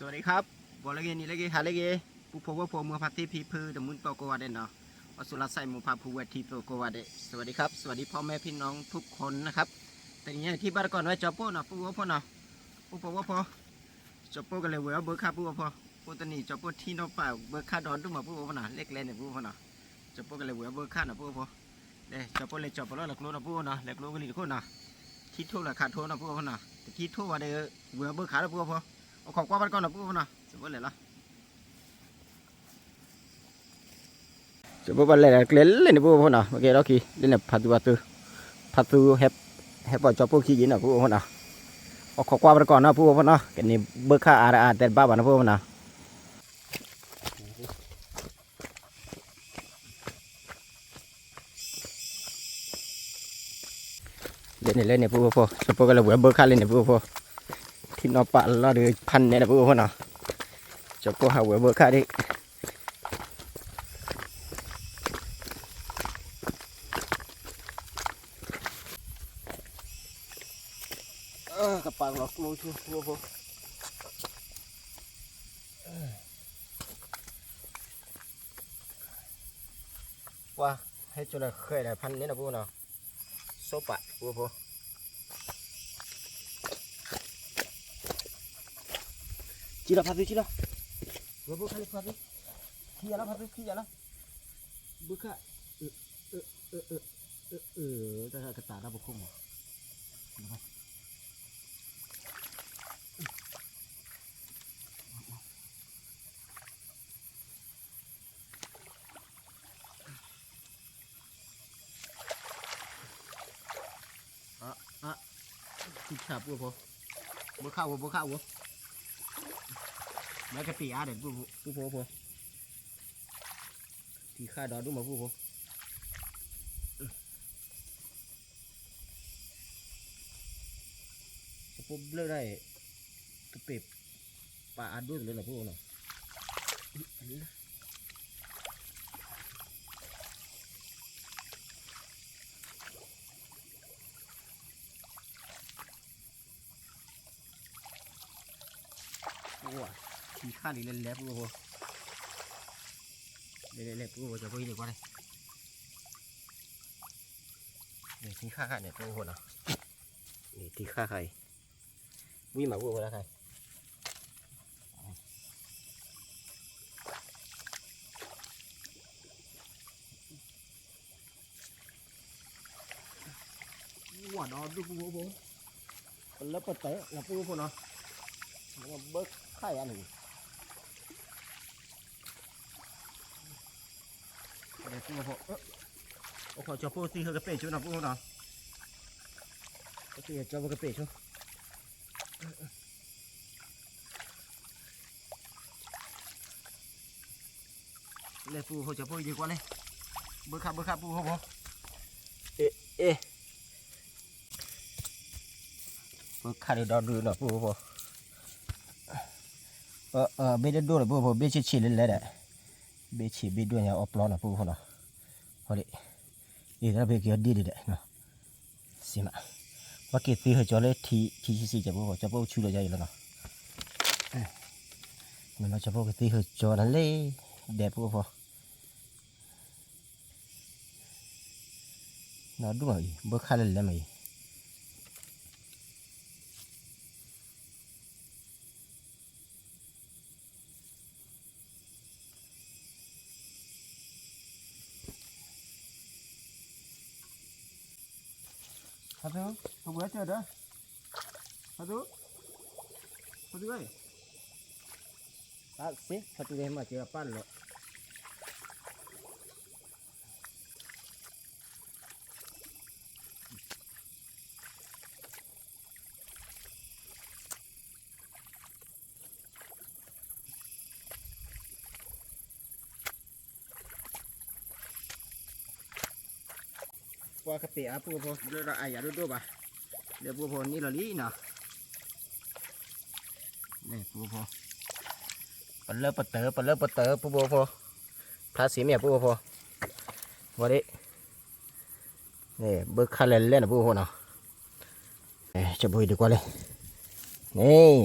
สวัสดีครับ ဘီလၢဂ့ၤ နံၤလၢဂ့ၤ ဟါလၢဂ့ၤ ပုၢ်ဖိဝဲၢ်ဖိ မုၢ်ဖါသ့ၣ်ဖံဖု တမူတကိးဂၤဒဲးနီၤ, အီစူလါစဲး မိၢ်ဖါဖုဝဲၢ်ထံသိးကိးဂၤဒဲး สวัสดีครับ สวัสดีพ่อแม่พี่น้องทุกคนนะครับ တနံၤညါအံၤ ထံၣ်ဘၣ်တကိးန့ၣ်ဝဲ ကၠီပိၢ်နီၤ ပုၢ်ဝဲၢ်ဖိနီၤ, ပုၢ်ဖိဝဲၢ်ဖိ ကၠီပိၢ်ကလဲၤဝဲၤအီၣ်ဘၢခၣ် ပုၢ်ဝဲၢ်ဖိ, အိၣ်တနံၤ ကၠီပိၢ်ထံၣ်နီၣ်ပာ်ဘၢခၣ်ဒီဒူၣ်မး ပုၢ်ဝဲၢ်ဖိနီၤ, လဲၣ်ကျဲန့ၣ် ပုၢ်ဝဲၢ်ဖိနီၤ, ကၠီပိၢ်ကလဲၤဝဲၤအီၣ်ဘၢခၣ်နီၤ ပုၢ်ဝဲၢ်ဖိ ကၠီပိၢ်လဲၤကၠီၤပလီၢ်လၢကျိနီၤ ပုၢ်ဝဲၢ်နီၤ, လဲၤကျိကလံၤတခိၣ်နီၤ, ထံၣ်ထိၣ်လၢခးထိနီၤ ပုၢ်ဝဲၢ်ဖိနီၤ, တထံၣ်ထိၣ်ဝဲဒီး ဝဲၤအီၣ်ဘၢခၣ်လီၤ ပုၢ်ဝဲၢ်ဖိ, အိၣ်ခိးကွၢ်ဘၣ်တကိးနီၤ ပုၢ်ဝဲၢ်ဖိနီၤ, ကၠီပိၢ်လဲၤလီၤ ကၠီပိၢ်ဘၣ်လဲၤကျဲလၢန့ၣ် ပုၢ်ဝဲၢ်ဖိနီၤ, မ့ၢ်ကဲထီၣ်ခံ လၢန့ၣ် ဖါသူဖါသူ, ဖါသူ ဟဲပိာ်ကၠီပိၢ်ခံက့ၤနီၤ ပုၢ်ဝဲၢ်ဖိနီၤ, အိၣ်ခိးကွၢ်ဘၣ်တကိးနီၤ ပုၢ်ဝဲၢ်ဖိနီၤ, ကန့ၣ်ဘၢခၣ်အါအါတဲတဘၣ်ဘၣ်နီၤ ပုၢ်ဝဲၢ်ဖိနီၤ လၢန့ၣ်လၢန့ၣ် ပုၢ်ဖိဖိ, ကၠီပိၢ်ကလဲၤဝဲၤဘၢခၣ်လၢန့ၣ် ပုၢ်ဖိဖိ, ထံၣ်နီၣ်ပာ်လီၢ်ဒီး ဖးနဲၣ်ဒီး ပုၢ်ဖိဖိနီၤ, ကၠီပိၢ်ဟးဝဲၤဘၢခၣ်ဒံး ကပာ်လီၤကျိဆိ ပုၢ်ဖိဖိ, ပှၤဟဲကၠီလၢဃဲၤဒီး ဖးနဲၣ်ဒီး ပုၢ်ဖိနီၤ, ဆိပာ် ပုၢ်ဖိဖိ, ကံလီၤ ဖးသု ကံလီၤ, ဝဲဘၢခၣ်လၢ ဖးသု, ခံဂၤလီၤ ဖးသု ခံဂၤလီၤ, ဘၢခၣ်, အၢ အၢ အၢ အၢ အၢ တၢ်ကတၢၢ်တၢ်ပခိၣ်မး အါ အါ ထံဆၣ် ပုၢ်ဖိ, ဘၢခၣ်ဝဲ ဘၢခၣ်ဝဲ, မ့ၢ်ကပ့ၤအါဒီး ပုၢ်ဖိ ပုၢ်ဖိဖိ, ထံဆၣ်ဒီဒူၣ်မး ပုၢ်ဖိ, ကၠီပိၢ်ဘျၢၣ်ဒၣ်အံၤ ကပ့ၤပာ်အါဒိၣ်တလၢနီၤ ပုၢ်ဖိနီၤ. ဝါ ထံခါလံလဲၣ်လဲၣ် ပုၢ်ဖိ, လဲၣ်လဲၣ်လဲၣ် ပုၢ်ဖိ ကၠီပိၢ်ဟံးန့ၢ်ကွၢ်လဲၣ်, ထံခါခါန့ၣ် ပုၢ်ဖိနီၤ, ထံခါခါအံၤ, ဝံၤမး ပုၢ်ဖိလၢခါအံၤ ဝါဒီးဒူၣ် ပုၢ်ဖိဖိ, ပလၢပတၢၢ်လီၤ ပုၢ်ဖိနီၤ, ဘၢခၣ်ယါန့ၣ်, ပုၢ်ဖိ, အိၣ်ခိးကၠီပိၢ်သံဟၢကပ့ၤဆိနီၤ ပုၢ်ဖိနီၤ, ကၠီပိၢ်ကပ့ၤဆိ လဲၣ် ပုၢ်ဖိ ကၠီပိၢ် ယံၤကွၢ်လဲၣ်, ဘၢခၣ် ဘၢခၣ် ပုၢ်ဖိဖိ, အ့ အ့ ဘၢခၣ်ဒီးဒီဒူၣ်နီၤ ပုၢ်ဖိ, ဘ့ၣ်ဒိၣ်ဒိၣ်ဒီး ပုၢ်ဖိ ဘ့ၣ်ဆံးဆံးလဲၣ်လဲၣ်ဒီး, ဘ့ၣ်ဆံးဘ့ၣ်ဒိၣ်ညါအီပျီနီၤ ပုၢ်ဖိနီၤ, ဟီဒ့ၣ်, အ့ၣ် တၢ်ဖဲက့ၤအီၤဒ့ၣ်ဒ့ၣ်ဒီး စံးမး, ပှၤက့ၤသ့ဟၢကၠီလၢထံ ထံဆံးဆံး ကၠီပိၢ်ဖိ ကၠီပိၢ်ဆူလီၤယါအံၤလီၤနီၤ, မ့ၢ်နီၤ ကၠီပိၢ်ကသ့ဟၢကၠီနၤလၢ ဒဲး ပုၢ်ဖိ, နီၢ်ဒူၣ်မးအံၤ ဘၢခၣ်လၢလဲၤမးအံၤ ဖါသူ, ဖါသူဝဲစၢၤဒီး, ဖါသူ, ဖါသူဝဲ, တၢ်စ့ ဖါသူဝဲမၤစၢၤအပၢ်လီၤ. ပှၤကပ့ၤအါ ပုၢ်ဖိ ဘျၢဒီးအါယၤဒိၣ်ဒိၣ်ဘၣ်, လၢပုၢ်ဖိနံၣ်လီၤလံနီၤ, လၢပုၢ်ဖိ, ပလၢပတၢၢ် ပလၢပတၢၢ် ပုၢ်ဖိဖိ, ဖျါစ့မ့ၢ် ပုၢ်ဖိဖိ, ဝဲဒၣ် ဘၢခၣ်လဲၤလဲၣ်နီၤ ပုၢ်ဖိနီၤ, ကၠီပိၢ်အံၤဒုးကွၢ်လံ, န့ၣ်,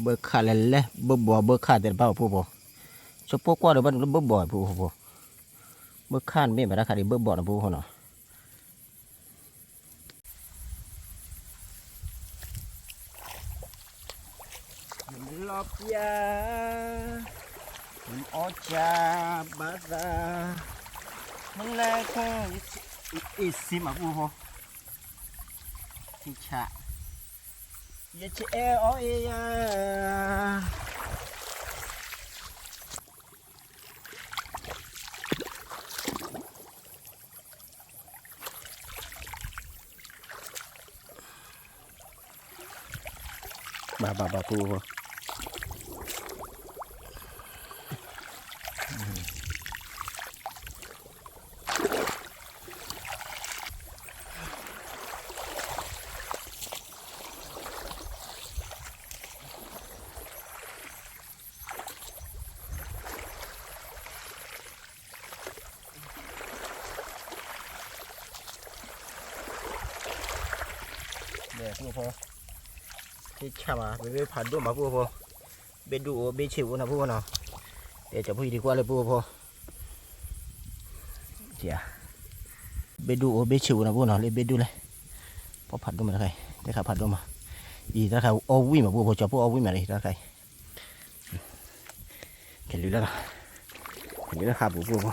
ဘၢခၣ်လဲၣ်လဲၣ် ဘၢဘီၣ်ဘၢခၣ်သ့ၣ်တဖၣ်အီၤ ပုၢ်ဖိ, ဆိဖိကွၢ်ဒီးဘၣ်ဘၢဘီၣ် ပုၢ်ဖိ, ဘၢခၣ်န့ၣ်မ့ၢ်ဘၣ်တၢ်ခါဒ်ဘၢဘီၣ်န့ၣ် ပုၢ်ဖိနီၤ. ယမလီၤပျၢ်, ယမအီၣ်ကၢ်ဘၣ်သး, မလဲၤခဲ, အ့ၣ်စ့မး ပုၢ်ဖိ, ထံဆး, ယဆဲးအီၣ်အ့ၣ်ယၤ ဘၣ်ဘၣ်ဘၣ် ပုၢ်ဖိ, ပုၢ်ဖိ, ထံဆးမး ပဘ့ၣ်ဖးဒိၣ်မး ပုၢ်ဖိ, ဘ့ၣ်ဒူၣ်အိၣ်ဘ့ၣ်ဆ့ၣ်အိၣ်နီၤ ပုၢ်ဖိနီၤ, တဲကၠီၤဖိအံၤဒံးကွၢ်လၢ ပုၢ်ဖိ, ဘ့ၣ်ဒူၣ်အိၣ်ဘ့ၣ်ဆ့ၣ်အိၣ်နီၤ ပုၢ်ဖိနီၤ လၢဘ့ၣ်ဒူၣ်လဲၣ်, ပှၤဖးဒိၣ်မးတခါအံၤ တဲခါဖးဒိၣ်မး, အံၤတၢ်တခါအီၣ်ဝံၣ်မး ပုၢ်ဖိ ကၠီၤဖိအီၣ်ဝံၣ်မးလံ တၢ်တခါအံၤ ကလုာ်လၢ်လီၤ, ကလုာ်လၢ်ဃါပူၤ ပုၢ်ဖိ,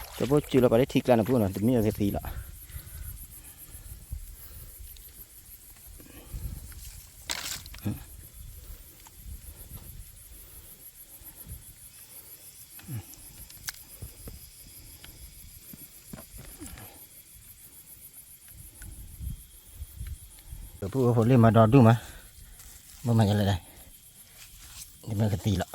ကၠီၤဖိစူၤလီၤပာ်လၢထံကျါန့ၣ် ပုၢ်ဖိနီၤ တမ့ၢ်အကသံလီၤ. ပုၢ်ဖိလၢမၤဒီဒူၣ်မး, ဘၣ်မၤယလဲၣ်ဒၣ်, တမ့ၢ်ကသံလီၤ,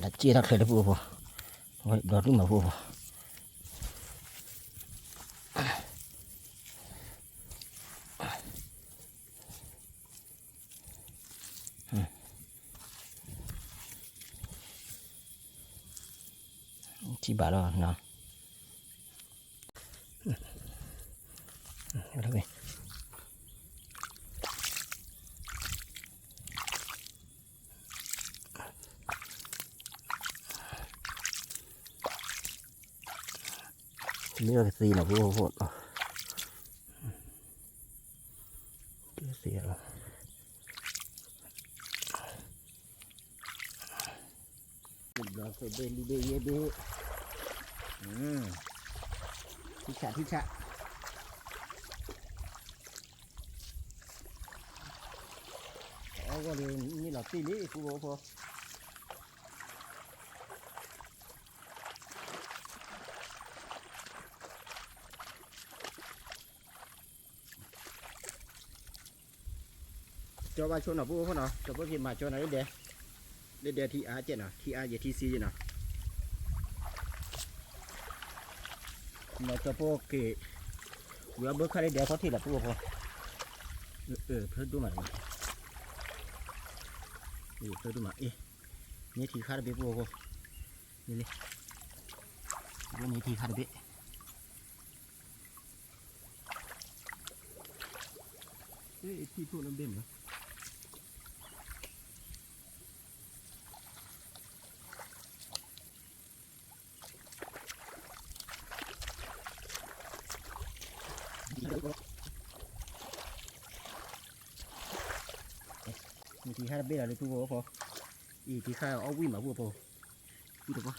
ဒီးစ့ၢ်ထီၣ်ချၢလၢ ပုၢ်ဖိ, ဒီဒူၣ်မး ပုၢ်ဖိ. ထံၣ်ဘၣ်လီၤနီၤ. မ့ၢ်ကသံနီၤ ပုၢ်ဖိ, ကသံလီၤ. ဘျီဘ့ၣ် လွံၢ်ဘ့ၣ် ယဲၢ်ဘ့ၣ်, ထံဆး ထံဆး, အဂီၢ်ဒီး မ့ၢ်လီၤတံၢ်လံ ပုၢ်ဖိဖိ. ကၠီဘၣ်ဆိနီၤ ပုၢ်ဖိနီၤ, ကၠီဖိက့ၤမၤကၠီနီၤ လၢဒဲ, လၢဒဲထံအါကဲနီၤ ထံအါယဲၢ်ထံဆံနီၤ, နီၤကၠီဖိက့ၤ, ဝံၤအဘၢခၣ်လၢဒဲခီၣ်ထံးလီၤ ပုၢ်ဖိ, ဖျၢၣ်ဒိၣ်မး, ဖျၢၣ်ဒိၣ်မးအ့ၣ်, န့ၢ်ထံခါတဘ့ၣ် ပုၢ်ဖိ, န့ၢ်လံ, န့ၢ်ထံခါတဘ့ၣ်. ထံၣ်ဖိလၢဘ့ၣ်မး, န့ၢ်ထံခါတဘ့ၣ်လီၤလၢ ပုၢ်ဖိဖိ, အံၤထံခါအီၣ်ဝံၣ်မး ပုၢ်ဖိ, ဝံၣ်တပှၢ်.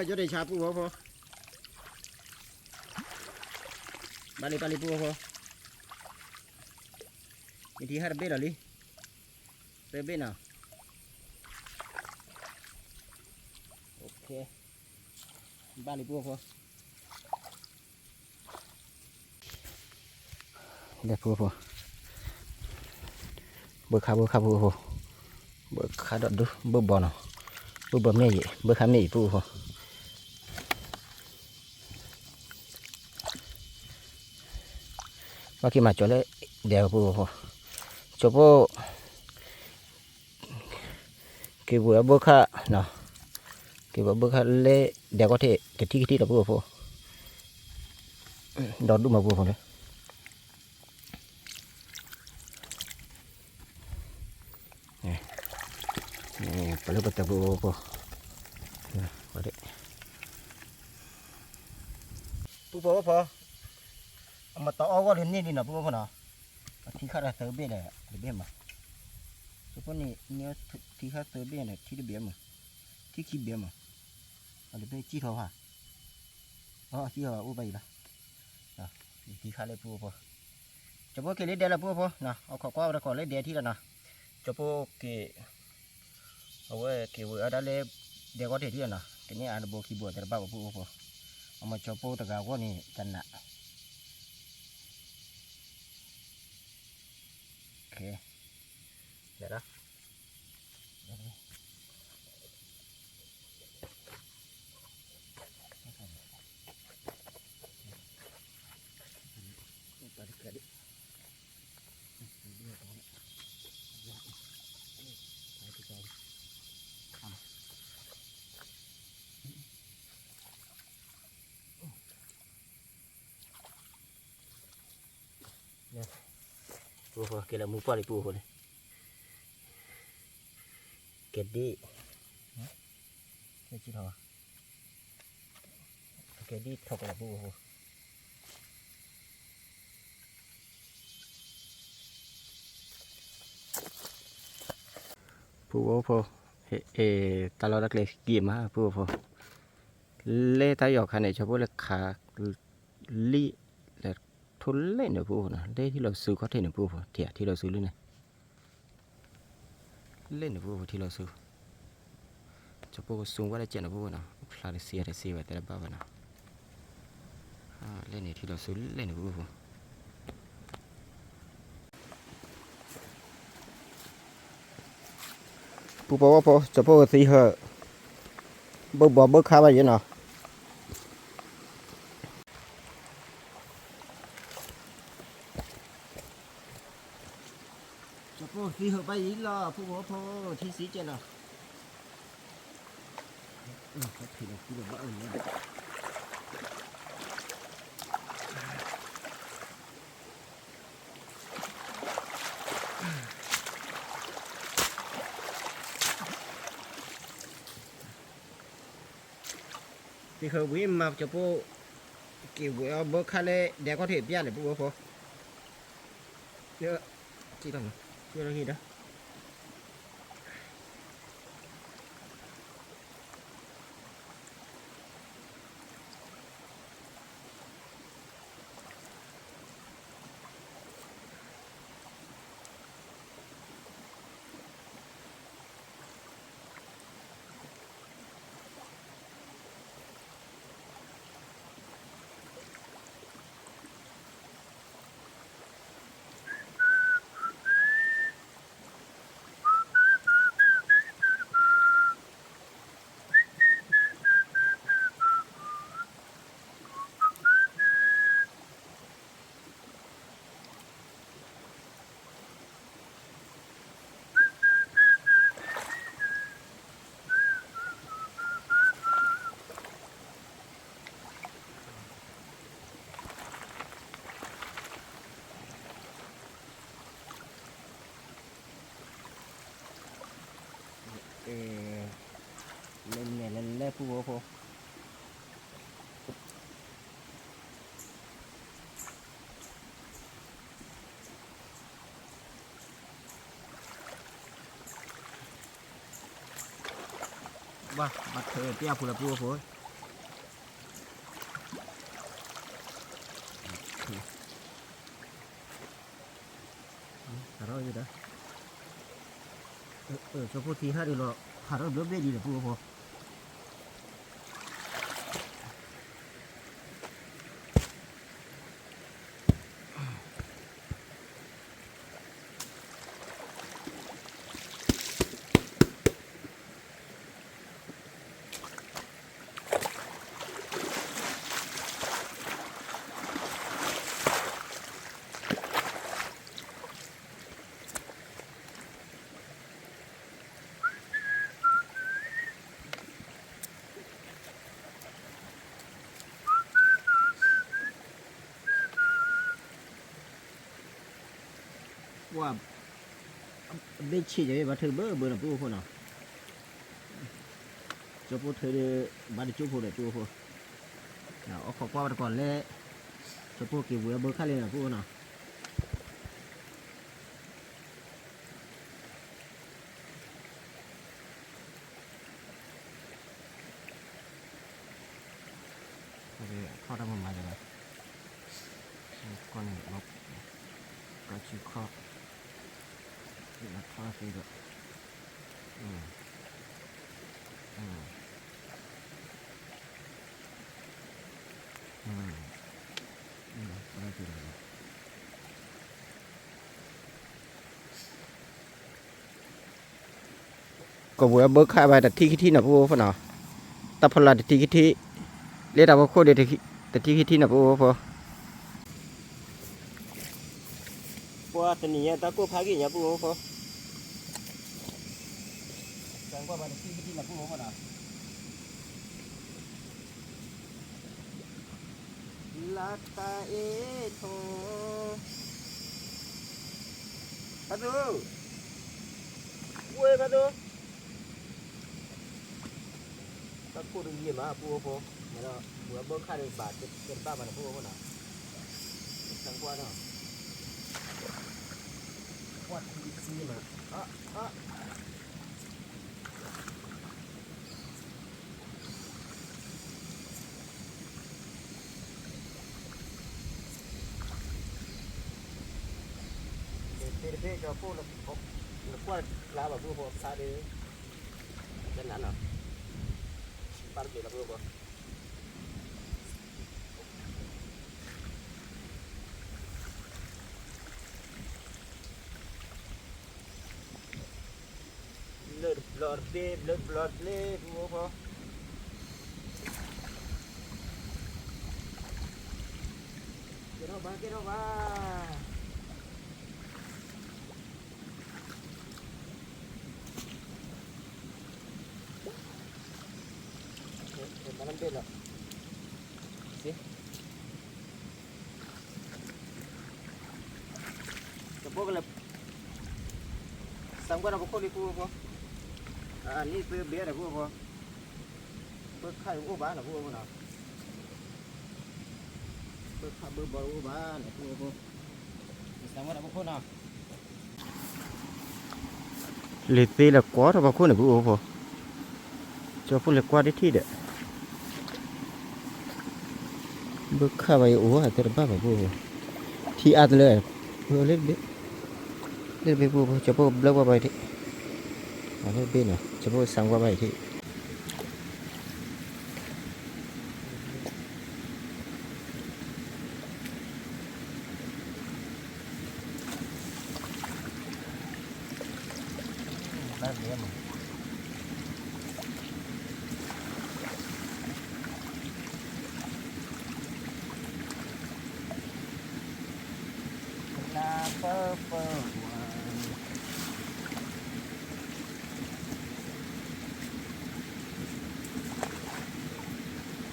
ယီၢ်ဒံးဆါ ပုၢ်ဖိဖိ, ဘၣ်လံ ဘၣ်လံ ပုၢ်ဖိဖိ, မ့ၢ်ထံခါတဘ့ၣ်လီၤလံ, သၢဘ့ၣ်နီၤ, ဘၣ်လံ ပုၢ်ဖိဖိ. ဒီး ပုၢ်ဖိ, ဘၢခါ ဘၢခါ ပုၢ်ဖိ, ဘၢခါဒီးဒူၣ် ဘၢဘီနီၤ, ဘၢဘီမ့ၢ်ယံၤ ဘၢခါမ့ၢ်ယံၤ ပုၢ်ဖိ. ဘၣ်က့ၤမၤကၠီၤလၢဒဲကပူဖိ, ကၠီၤဖိ က့ၤဝဲအဘၢခါနီၤ, က့ၤဝဲအဘၢခါလၢဒဲကီၢ်ထံး ကထံၣ်ကထံၣ်လီၤပူဖိ, ဒီဒူၣ်မၤပူဖိလၢ ပလၢပတၢၢ်ပူဖိ, ပူဖိဖိ, အမ့ၢ်တအီဂီၢ်လၢန့ၢ်လံနီၤ ပူဖိဖိနီၤ, အထံခါဒီးသၢဘ့ၣ်ဒီး တဘ့ၣ်မး, ကၠီၤဖိန့ၣ် ထံခါသၢဘ့ၣ်ဒီး ထံတဘ့ၣ်မး, ထံခံဘ့ၣ်မး, အတဘ့ၣ်စံၣ်ထီၣ်ဘၣ်, အစံၣ်ထီၣ်ဘၣ်အိၣ်ဘၣ်အံၤလီၤ, ထံခါလၢပူဖိဖိ ကၠီၤဖိက့ၤလၢဒဲလီၤပူဖိနီၤ, အခိးကွၢ်ဝဲတကိးလၢဒဲထံၣ်လီၤနီၤ, ကၠီၤဖိက့ၤ, အဝဲက့ၤဝဲအဒၣ်လၢ ဒဲကီၢ်ထံးထံၣ်လီၤနီၤ, ကန့ၢ်အတဘိခံဘိသတးတဘၣ်ပူဖိဖိ, အမ့ၢ်ကၠီၤဖိတဂၤအဂီၢ်န့ၣ် တနး, ပူဖိ က့ၤလၢမူပှၢ်လံပူဖိလံ, ကဲဒ်, ကဲဒ်ထီၣ်ကလီၤပူဖိ, ပူဖိဖိ, တၢ်လီၢ်တၢ်ကျဲက့ၤမးပူဖိဖိ, လဲၤတၢ်ယီၤခါန့ၣ် ကၠီၤဖိလၢခး လံၣ်, လဲၤထိလဲၣ်န့ၣ်ပူဖိနီၤ, လဲၤထံၣ်လီၤဆူခီၣ်ထံးန့ၣ်ပူဖိ, ထံၣ်ထံၣ်လီၤဆူလံန့ၣ်, လဲၣ်န့ၣ်ပူဖိထံၣ်လီၤဆူ, ကၠီၤဖိကစူးဝဲတကဲးန့ၣ်ပူဖိနီၤ, ဖျါတစံးတစံးဝဲတဘၣ်ဘၣ်နီၤ, လဲၣ်န့ၣ်ထံၣ်လီၤဆူလဲၣ်န့ၣ်ပူဖိ ပူဖိဖိ, ကၠီၤဖိကသံဟၢ, ဘၢဘီဘၢခါဘၣ်ယဲနီၤ, ကၠီၤဖိကသံဟၢဘၣ်ယဲလီၤ ပူဖိဖိ, ထံဆံးကဲးလီၤ. သံဃၢၤဝံၤမၤကၠီၤဖိ, က့ၤဝဲအီၤဘၢခါလၢဒဲကီၢ်ထံးပျၢ်န့ၣ် ပူဖိဖိ, က့ၤလီၤ, က့ၤလီၤဟံၣ်ဒီး လဲၤလဲၤလဲၤလဲၤ ပူဖိဖိ, ဘၣ် ဘၣ်ထၢပျၢ်ဖိလၢ ပူဖိဖိ ဟးထီၣ်ယံၤဒီး, ကၠီၤဖိထံဟးဒုးလီၤ ဟးထီၣ်ဘျီဘ့ၣ်ဒံးဒီး ပူဖိဖိ. ပူဖိဖိ, ကွၢ် ဘ့ၣ်ဆံးယဲၢ်ဘၣ်ထုးဘၣ်ဘၣ်နီၤ ပုၢ်ဖိနီၤ, ကၠီဖိထုးဒီး ဘၣ်တကၠိဖိဒီး ပုၢ်ဖိ, အီၣ်ခိးကွၢ်ဘၣ်တကိးလဲၣ်, ကၠီဖိက့ၤဝဲဘၢခၣ်လံနီၤ ပုၢ်ဖိနီၤ. ထီၣ်တၢ်မၤမၤယၤလီၤ, ကွၢ်န့ၣ်လီၤ, ကီၢ်ဆူခီၣ်, ထီၣ်သ့ဒီး, ကဝဲၤဘၢခၣ် ဘၣ်တထံၣ်ခံထံၣ်နီၤ ပုၢ်ဖိနီၤ, တၢ်ဖီလာ်တထံၣ်ခံထံၣ်, လၢတၢ်ဖီခိၣ်ဒီး တထံၣ်ခံထံၣ်နီၤ ပုၢ်ဖိ. ပှၤတနံၤညါတၢ်ကိၢ်ဖးဂ့ၤညါ ပုၢ်ဖိ, စၢကွၢ်ဘၣ်တထံၣ်ခံထံၣ်နီၤ ပုၢ်ဖိနီၤ. လါတၢ်အ့ၣ်ထီၣ်, ဖါသူ, ဝဲဖါသူ, တၢ်ကိၢ်တဂ့ၤမး ပုၢ်ဖိ, မ့ၢ်ဒီး ဝဲဘၢခၣ်ဒီးဘၣ်တဘၣ်ဘၣ်နီၤ ပုၢ်ဖိနီၤ, စၢကွၢ်နီၤ, ကွၢ်ထံသံနီၤ, အ အ တဘ့ၣ်တဘ့ၣ် ကၠီဖိ နကွၢ်ကျါဘၣ် ပုၢ်ဖိ ဖျါဒီး တနၤနီၤ, ဘၣ်တဘ့ၣ်လီၤ ပုၢ်ဖိ. ဘျၢတဘျီတဘ့ၣ် ဘျၢတဘျီတဘ့ၣ် ပုၢ်ဖိ, ကဲထီၣ်ဘၣ် ကဲထီၣ်ဘၣ်. မၤလၢဘ့ၣ်လီၤ, ကဖိကလဲၤ စၢကွၢ်ဒီးပခိၣ်လံ ပုၢ်ဖိ, အနံၣ်သၢဘ့ၣ်ဒီး ပုၢ်ဖိ, ဘၢခၣ်အိၣ်ဘၣ်နီၤ ပုၢ်ဖိနီၤ, ဘၢခၣ်ဘၢဘီအိၣ်ဘၣ်နီၤ ပုၢ်ဖိ, စၢကွၢ်ဒီးပခိၣ်နီၤ. လဲၤသ့လၢကွၢ်ထီၣ်ပှၤခိၣ်န့ၣ် ပုၢ်ဖိ, ကၠီဖိလဲၤကွၢ်တထံၣ်ဒီး, ဘၢခၣ်ဘၣ်ယအိၣ်တဲတဘၣ်ဘၣ် ပုၢ်ဖိ, ထံအါတလၢ, လၢဘ့ၣ်, လၢဘ့ၣ် ပုၢ်ဖိ ကၠီဖိဘျၢကွၢ်ဘၣ်ယထံၣ်, လၢဘ့ၣ်နီၤ ကၠီဖိစၢကွၢ်ဘၣ်ယထံၣ်.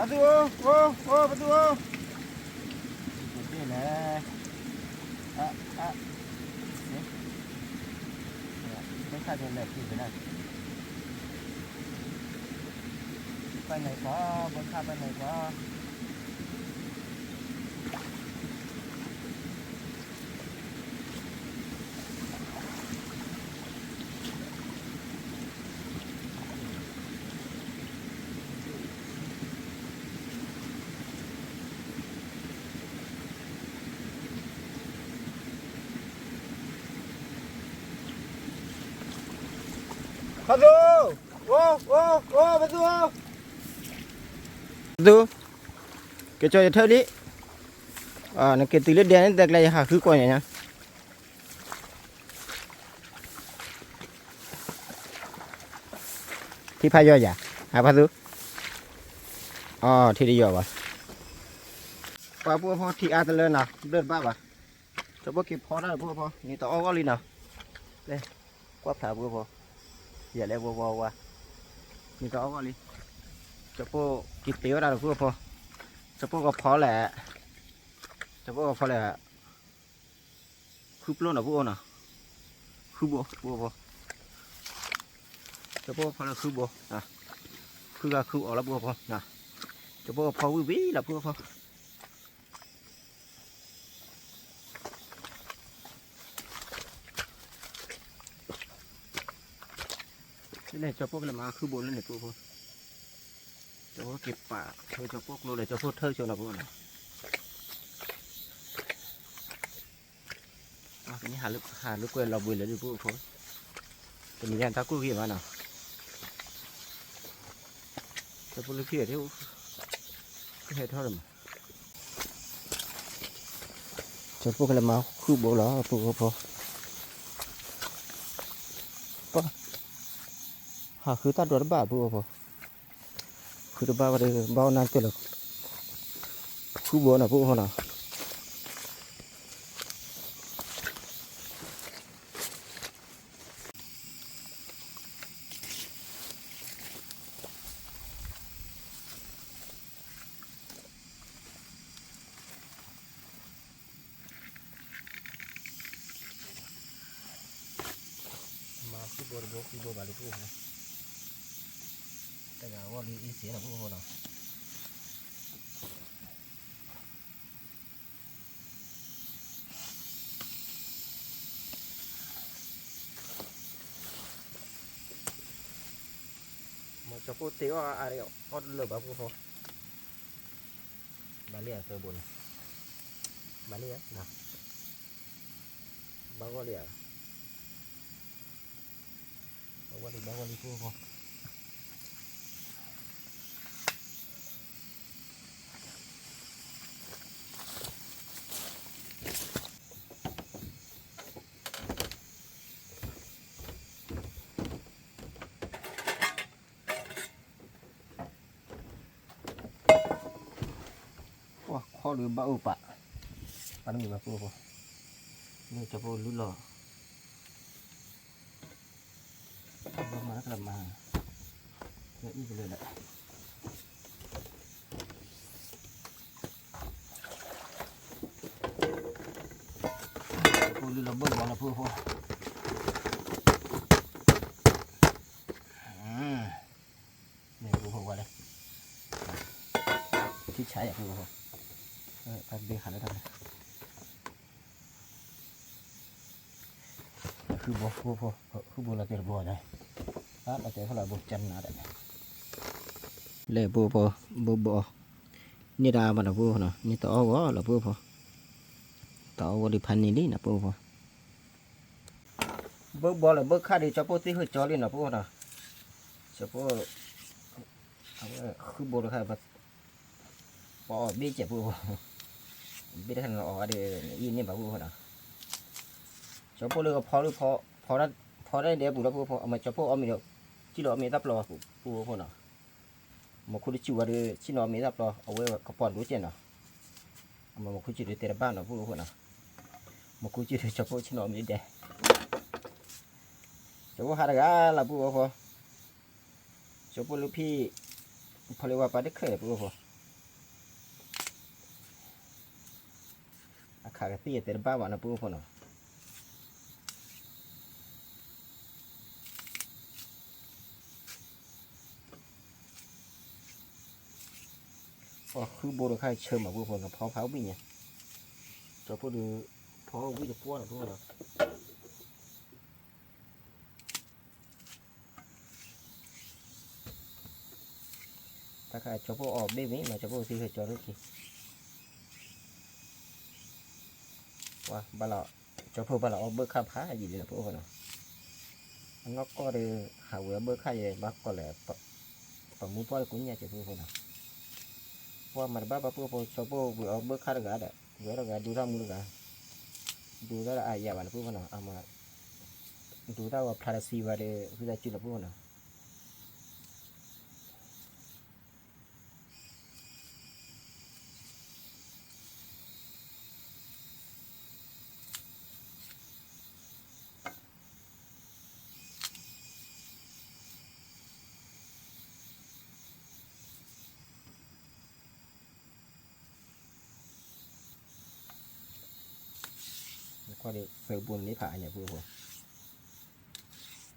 ဖါသူဧၢ, အိၣ် အိၣ် ဖါသူဧၢ, တဘ့ၣ်လဲၣ်, အ အ ဘၢခၣ်လဲၤက့ၤဖဲလဲၣ်, ပၢၢ်န့ၣ်ကီး ဘၢခၣ်ပၢၢ်န့ၣ်ကီး. ဖါသူ, အိၣ် အိၣ် အိၣ် ဖါသူဧၢ, ဖါသူ, က့ၤကၠီယထၢၣ်လံ, နက့ၤတုၤလၢဒဲန့ၣ် တဲကျဲ ယဟးဃုကွၢ်ညါညါ. ထံဖးယီၤယၤ, ဟးဖးသူ, အ ထံတယီၤဘၣ်. ပှၤပုၢ်ဖိထံအါတလၢနီၤ ဘျၢတဘၣ်ဘၣ်. ကၠီဖိက့ၤဖီတၢ်ဒီးပုၢ်ဖိ နံၤတအီၣ်ဂီၢ်လံနီၤ. လဲၤကွၢ်ဖျါပုၢ်ဖိ, ယၤလဲၤဝါဝါဝါ, နံၤတအီၣ်ဂီၢ်လံ. ကၠီဖိက့ၤတ့ဝဲဒၣ်ဒီးပုၢ်ဖိ, ကၠီဖိကဖီလဲၣ်, ကၠီဖိကဖီလဲၣ်, ဃုပျိၢ်နီၤပုၢ်ဖိနီၤ. ဃုဘိ ပှၤဖိ, ကၠီၤပိၢ်ဖီလၢဃုဘိ, ဃုဂၤဃုအီၤလၢပှၤဖိ, ကၠီၤပိၢ်ဖီဝံၣ်ဝံၣ်လၢပှၤဖိ, န့ၣ် ကၠီၤပိၢ်ကလဲၤမၤဃုဘိလၢန့ၣ်ပှၤဖိ, ကၠီၤပိၢ်က့ၤပာ် ကၠီၤပိၢ်ကျိဒီး ကၠီၤပိၢ်ထၢကၠီၤနီၤပှၤနီၤ. ကနံၣ်ဟးလၢကွဲလီၤဘှံးလၢဒုးပှၤဖိ, တနံၤညါတၢ်ကိၢ်ဂ့ၤမးနီၤ, ကၠီၤပိၢ်လၢခံဂၤဒ် ကဟဲထီၣ်လၢမး, ကၠီၤပိၢ်ကလဲၤမၤဃုဘိလီၤပှၤဖိ, ပှၤ ဟးဃုတၢ်ဒိးတဘၣ်ပှၤဖိ, ဃုတဘၣ်ဝဲဒီး ဘၣ်အိၣ်နၢ်တၢၢ်လၢ ဃုဘိနီၤပှၤဖိနီၤ. မၤဃုဘိတဘိ ဃုဘိဘၣ်လၢပှၤဖိ, တဂၤအဂီၢ်လံအ့စ့လီၤပှၤဖိနီၤ. မ့ၢ်ကၠီၤပိၢ်တ့အီၣ်အါအါဒီး အီၣ်တလၢာ်ဘၣ်ပှၤဖိ, ဘၣ်လံဧါသၢဘိန့ၣ်, ဘၣ်လံဧါ, ဘၣ်ဂီၢ်လံဧါ, ဘၣ်ဂီၢ်လံ ဘၣ်ဂီၢ်လံပှၤဖိ. ပှၤခီဒီးဘၣ်အိၣ်ပာ်, ပာ်တမုာ်ဘၣ်ပှၤဖိ, လၢကၠီၤပိၢ်လုၢ်လီၤ, ဘၣ်မၤတၢ်ကလၢမၤ, လၢအံၣ်ကလၢာ်ဒီး ကၠီၤပိၢ်လုၢ်လီၤဘၢၣ်ဘီလီၤပှၤဖိ, န့ၣ်ပှၤဖိဝဲလဲၣ်, ထံဆါယၤပှၤဖိ, တၢ်တဘ့ၣ်ဟးလၢတၢ် ဃုဘိ ဃုဘိ ဃုဘိလီၤတဲာ်တဘိဒီး, လီၤတဲာ်ဖဲလီၤဘိကနၤဒီး, လဲၤပှၤဖိ ဘိဘိ, န့ၢ်တၢ်မၤနီၤပှၤဖိနီၤ, န့ၢ်တအီၣ်ဂီၤလီၤပှၤဖိ, တအီၣ်ဂီၤဒုးဖးန့ၢ်လံနီၤပှၤဖိ, ဘၢဘီလၢဘၢခၣ်ဒီး ကၠီၤပိၢ်သ့ၣ်ဟၢၣ်ကၠီလံနီၤပှၤဖိနီၤ, ကၠီၤပိၢ် အဝဲဃုဘိတခါ ပအီၣ်ဘ့ၣ်ကဲးပှၤဖိ, ဘ့ၣ်တခါန့ၣ်အီၣ်ဝဲဒီး အံၤန့ၢ်ဘၣ်ပှၤဖိနီၤ, ကၠီၤပိၢ်လၢကဖီလၢ ဖီတၢ်ဒဲးပူၤလီၤပှၤဖိ, အမ့ၢ်ကၠီၤပိၢ်အီၣ်မ့ၤဒီး ကံၣ်လီၤအီၣ်မ့ၤတၢ်ပျီပှၤဖိနီၤ, မူခိၣ်တစူၢ်ဝဲဒီး ဆ့ၣ်နီၤအီၣ်မ့ၤတၢ်ပျီ အဝဲကပီၤဒိကဲးနီၤ, အမ့ၢ်မူခိၣ်စူၢ်ဒီးတဲတဘၣ်နီၤပှၤဖိနီၤ, မူခိၣ်စူၢ်ဒီးကၠီၤပိၢ်ဆ့ၣ်နီၤအီၣ်မ့ၤဒဲး, ကၠီၤပိၢ်ဟးတဂၤလီၤပှၤဖိ, ကၠီၤပိၢ်လၢဖံး ဖီလၢဝဲပှၤတခၢၣ်ပှၤဖိ, အခးကသံၣ်တဲတဘၣ်ဘၣ်နီၤပှၤဖိနီၤ, ပှၤဃုဘိတခါဆၢမးပှၤဖိနီၤ, ဖီဖးဝံၣ်ညါ, ကၠီၤပိၢ်ဒီး ဖီဝံၣ်တပှီၢ်နီၤပှၤဖိနီၤ. တၢ်ခါကၠီၤပိၢ်အီၣ်ဘ့ၣ်မ့ၢ်နီၤ ကၠီၤပိၢ်သ့ၣ်ဟဲကၠီၤလၢခံ, ပှၤဘၣ်လီၤ, ကၠီၤပိၢ်ဘၣ်လီၤအီၣ်ဘၢၣ်ခၣ်ဖးယံာ်လံလီၤပှၤဖိနီၤ, အနီၢ်ကီၢ်ဒီး ဟးဝဲအီၣ်ဘၢၣ်ခၣ်ယဲ ဘၣ်ကီၢ်လဲၣ်, ပှၤမူပှၢ်လၢကိးညါကၠီၤပိၢ်ဖိနီၤ, ပှၤမၤတဘၣ်ဘၣ်ပှၤဖိ ကၠီၤပိၢ်ဝဲအီၣ်ဘၢၣ်ခၣ်တဂၤဒီး ဝဲတဂၤဒူတၢ်မူတဂၤ, ဒူတၢ်ဒီးအါယၤဘၣ်န့ၣ်ပှၤဖိနီၤ, အမၤ ဒူတၢ်ဝဲဖျါတဆံဝဲဒီး ဝံသးစူၤလီၤပှၤဖိနီၤ. နကွၢ်ဒီး သၢဘိန့ၣ်ဖးအါညါပှၤဖိ,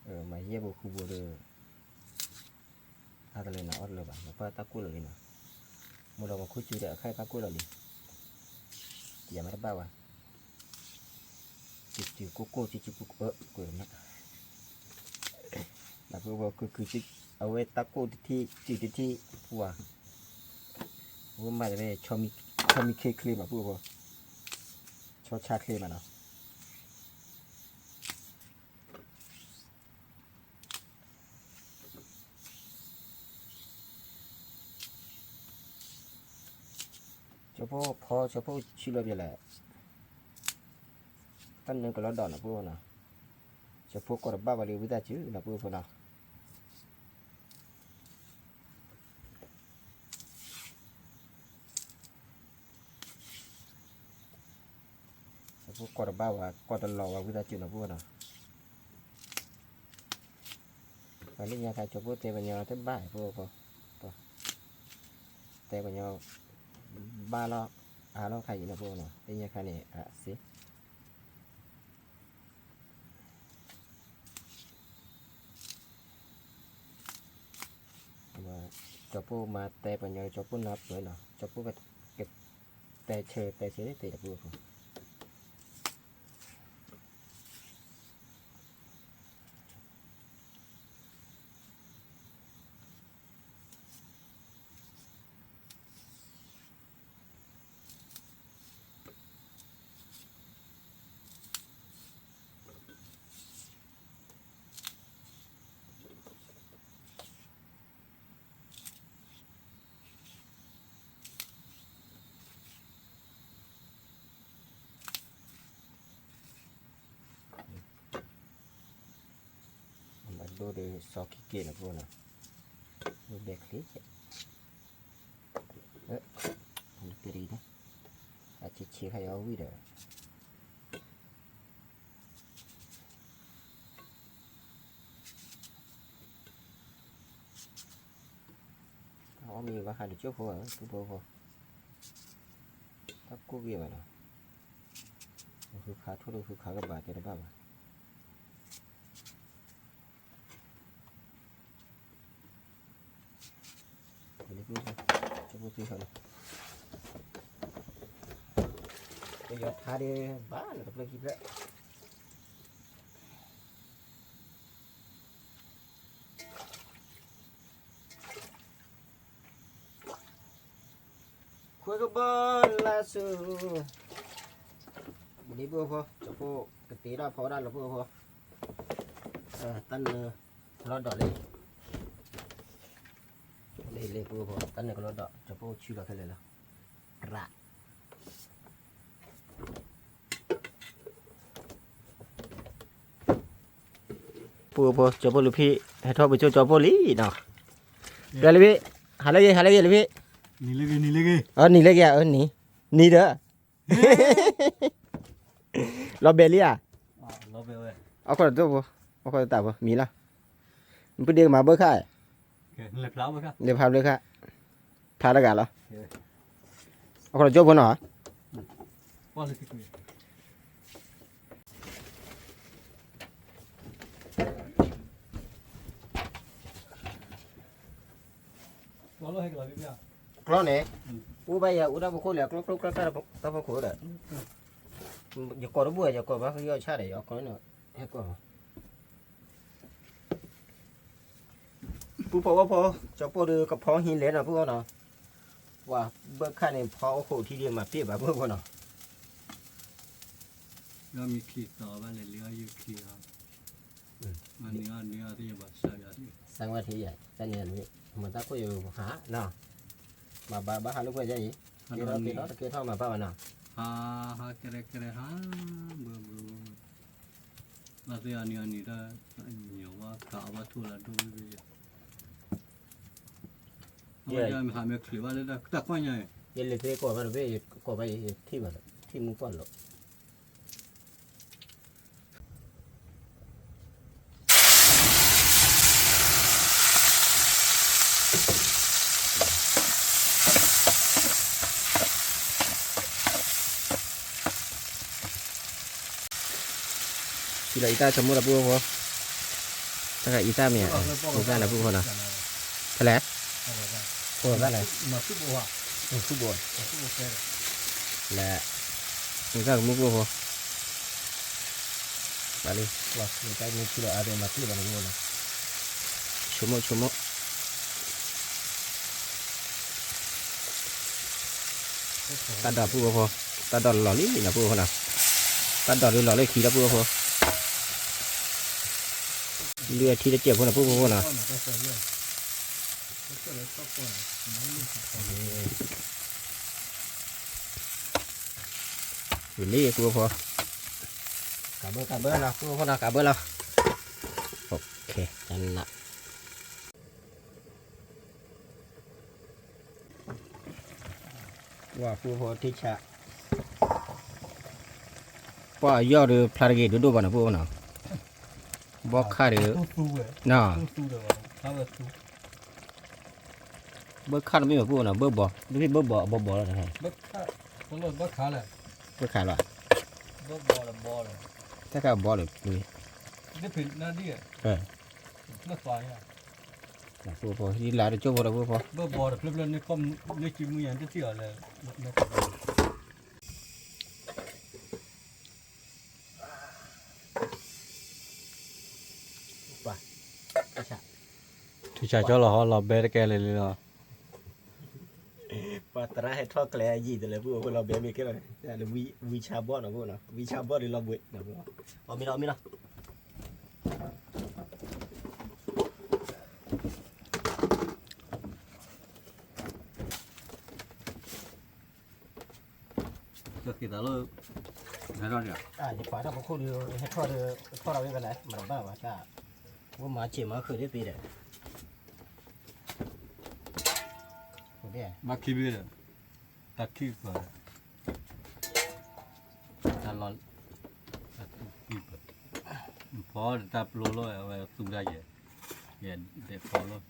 မၤယဲၢ်ဘိဃုဘိဒီး အါတလၢနၤအီၣ်တလၢဘၣ် နပၢ်တၢ်ကိၢ်လီၤလံနီၤ, မိၢ်ဒီးမၤခိၣ်စူၤဒီးအခါအံၤတၢ်ကိၢ်လီၤလံ, ယမ့ၢ်တဘၣ်ဝဲ, စူၤစူၤကိၢ်ကိၢ် စူၤစူၤကိၢ်ကိၢ် ကွဲးမး, နၢ်ပၢၢ်ဖိ ကုကု အဝဲတၢ်ကိၢ်တထံၣ် စူၤတထံၣ်ပှၤ, အဝဲမၤတမ့ၢ် ဆီမံခ့ချ့မး ပုၢ်ဖိ, ဆီဆါချ့မးနီၤ. ကၠီဖိဖီ ကၠီဖိဆံလီၤပျဲလဲၣ်, တၢ်နၢကလီၤဒီးနီၤ ပုၢ်ဖိနီၤ, ကၠီဖိကိးတဘၣ်ဘၣ်လံ ဝံသးစူၤနီၤ ပုၢ်ဖိနီၤ. ကၠီဖိကိးတဘၣ်ဝဲ ကိးတလီၤဝဲ ဝံသးစူၤနီၤ ပုၢ်ဖိနီၤ. ပှၤလၢညါခါ ကၠီဖိတဲပညီတဘၣ် ပုၢ်ဖိ, တဲပညီ ဘၣ်လီၤ အါလီၤခါအံၤနီၤ ပုၢ်ဖိနီၤ, လၢညါခါန့ၣ် အစ့ ကၠီဖိမၤတဲပညီ ကၠီဖိနၢ်ပၢၢ်နီၤ ကၠီဖိကတဲဆၢတဲဆၢသ့ၣ်တပူၤဖိ. ဘၣ်ဒိဒီးစီၤခံက့ၤလီၤဖိနီၤ, ဘဲချ့, တရံးန့ၣ်, အဆံးဆံးခါအီၤဝံၤဒီး အီၣ်မ့ၤဘၣ်ဃးဒီးကၠိဖိဧၢ သူဖိဖိ, တၢ်ကိၢ်ဂ့ၤဘၣ်နီၤ, ဃုခးထိၣ်ဒီးဃုခးကဘၣ်တဲတဘၣ်ဘၣ်. ပယီၤထါဒီး ဘၣ်လၢတဖျၢၣ်ခံဖျၢၣ် ခွဲကဘီလၢ်ဆူ, လံပုၢ်ဖိ ကၠီဖိကတ့ထီၣ်ဖီဒၣ်လၢပုၢ်ဖိ, တၢ်နၢကလီၤဒီးလံ, လံလံပုၢ်ဖိ တၢ်နၢကလီၤဒီး ကၠီဖိဆူလီၤခဲလၢာ်လီၤ, ရး ပုၢ်ဖိ ကၠီဖိလူၤဖံး ဟဲထီၣ်ပကၠိကၠီဖိလံနီၤ, ပျဲလၢဖံး, ဟးလၢဂ့ၤ ဟးလၢဂ့ၤလၢဖံး, အနံၤလၢက့ၤ အနံၤ, နံၤဒီး လီၤဘဲလံဧါ, အခီၣ်တဖိ အခီၣ်တတၢ်ဖိ မံၤလီၤ, နပုၢ်ဒ့ကမၤဘၢခါ, လဲၤဖျါဘၢခါ, ဖျါတဂၤလီၤ, အခီၣ်တကၠိဖိနီၤ ကျီန့ၣ်, အိၣ်ဘၣ်ယၤအိၣ်တၢ်ဖီခိၣ်လဲၣ် ကျီကျီကျီတၢ်ဖီခိၣ်ဒီး, ယကိးတဘူၣ် ယကိးဘၣ်ဃုယီၢ်ဆၣ်ဒီး ယကိးန့ၣ်, ဟဲကိး ပုၢ်ဖိဝဲဖိ, ကၠီဖိဒီးကဖီဟံးလဲၣ်နီၤ ပုၢ်ဖိနီၤ, ပှၤဘၢခါန့ၣ် ဖီအိၣ်ခိးထံဒံးမၤပ့ၢ်ဘၣ် ပုၢ်ဖိနီၤ, လီမံခံသီဘၣ်လဲၣ် လံအီၣ်ယုၢ်ခံအီၤ, မၤနံၤအီၣ်နံၤအီၣ်သ့ၣ်ယဘၣ်စၢ်ယၤသ့ၣ်, စၢ်ဝဲထံယၤ တၢ်န့ၣ်မ့ၢ် မၤတၢ်ခိၣ်ယိၤဟးနီၤ, မၤဘၣ်ဘၣ်ဟးလိာ်ကွဲယဲအံၤ, ကဲထီၣ်ကဲထီၣ်တကဲထီၣ်မၤဘၣ်ဘၣ်နီၤ, ဟးဟးကဲရဲကဲရဲဟး, ဘၣ်သ့ၣ်အနံၤအနံၤတၢ်, ညီဝါကးအဘၣ်ထိၣ်လၢဒိၣ်ဝံၤဝံၤ, အဝဲဒၣ်မ့ၢ်ဟးမ့ၢ်ချုးဘၣ်လၢတၢ်ကွၢ်ညါအံၤ, ယလဲၤသ့ကိးဘၣ်တဘ့ၣ် ယကိးဘၣ်ယထံၣ်ဘၣ်လီၤ ထံၣ်မူကွၢ်လီၤ စံးလီၤအံၤတၢ်ဆိကမိၣ်ဒီးပုၢ်ဖိ, တၢ်အံၤတၢ်မ့ၢ် အံၤတၢ်လၢပုၢ်ဖိနီၤ, ဖဲလဲၣ်, ဖိသၣ်လဲၣ်, ဖူဘိ, လဲၣ်, အံၤတၢ်ကမူပုၢ်ဖိ, ဘၣ်လံ, ဆိကမိၣ်ဆိကမိၣ် တၢ်ဒိးပုၢ်ဖိ, တၢ်ဒိးလီၤလံနီၤပုၢ်ဖိနီၤ, တၢ်ဒိးဒုးလီၤလၢခံလီၤပုၢ်ဖိ, လုၢ်အထံတစဲးဖိနီၤပုၢ်ဖိဖိနီၤ, ဝံၤလံပုၢ်ဖိ, ကးဘၢကးဘၢနီၤပုၢ်ဖိနီၤ ကးဘၢလီၤ, တနး ပှၤပုၢ်ဖိထံဆး, ပှၤယီၢ်ဒီးဖျါတဂ့ၤဒိၣ်ဒိၣ်ဘၣ်နီၤပုၢ်ဖိနီၤ, ဘီခါဒီး, ဘီခါတမ့ၢ်ဘၣ်ပုၢ်ဖိနီၤ ဘၣ်ဘီ, ဒ်ဖဲဘၣ်ဘီအဘီဘီလီၤ, ဘၣ်ခါလီၤ, တၢ်ခါဘီလီၤ, ပုၢ်ဖိ, ထံဆးကၠီလီၤဟီ လီၤဘဲတကဲလၢာ်လံလီၤ, ပှၤသရၣ်ဟဲထီၣ်ကျဲအယံာ်တလၢပုၢ်ဖိလီၤဘဲမ့ၢ်ကဲလီၤ, ဝံဆါဘီၣ်နီၤပုၢ်ဖိနီၤ ဝံဆါဘီၣ်ဒီးလီၤဘှံး, အီၣ်မ့ၤလီၤအီၣ်မ့ၤလီၤ ကဃ့သးလၢ, ဟဲထီၣ်ဒီး, ယပာ်တၢ်ပခိၣ်ဒီး ဟဲထီၣ်ဒီး ထီၣ်ဒီးဝဲဖဲလဲၣ် မၤတဘၣ်ဘၣ်တၢ်, ဝဲမၤစဲးမၤဃုာ်ဒ်သ့ဒီး, ဘၣ်ခံဘ့ၣ်ဒီး, တၢ်ခံကပၤ, တၢ်လီၤ, တၢ်သူခံပၤ, ဖီဒီးတၢ်ပျိလီၤအဝဲသူတၢ်ယဲ, ယဲဒဲးဖီလီၤ, ဒဲးဖီဒဲးဖီ အီၣ်မ့ၤ